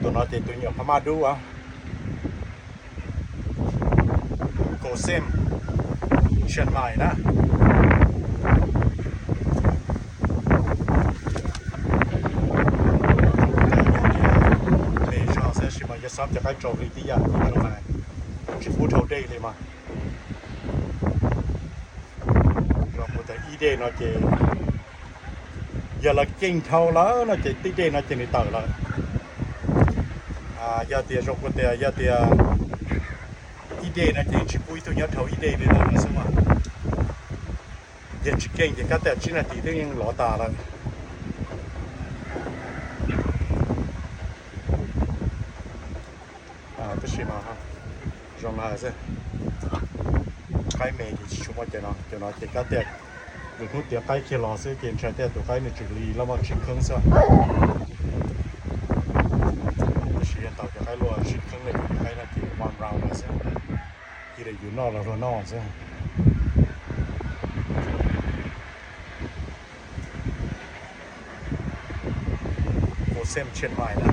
Tus no ces tus nyuam pha maj dub, Kos Sem, Chiang Mai na. Me zog xwb tab sis mas yog xob cov qaib tsaus li tib yam li zoo na, tsis pub dhau dej li mas. Zoo kuv tias ib dej no ces yog lawv keej dhau lawm no ces ib dej no ces nws tawm lawm. Yog tias zoo kuv tias yog tias ib dej no ces tsis pub ib tug nyob dhau ib dej li lawm no xwb mas. Yog tsis keej ces kab tiaj tsib nas this twb yeej lov tas lawm. Tab sis mas zoo na xwb, qaib me ces tsis tshua muaj cov no, cov no ces kab tiaj lwm hnub tiav qaib kiag los xwb ces ntshai tiaj tus qaib nws tseem li loj moj tsis kheeb xwb. Tab sis yog ntau cov qaib luaj sib kheeb li cov qaib no ces one round lawm xwb, cia li yus noj los luag noj xwb. Kos Sem Chiang Mai na.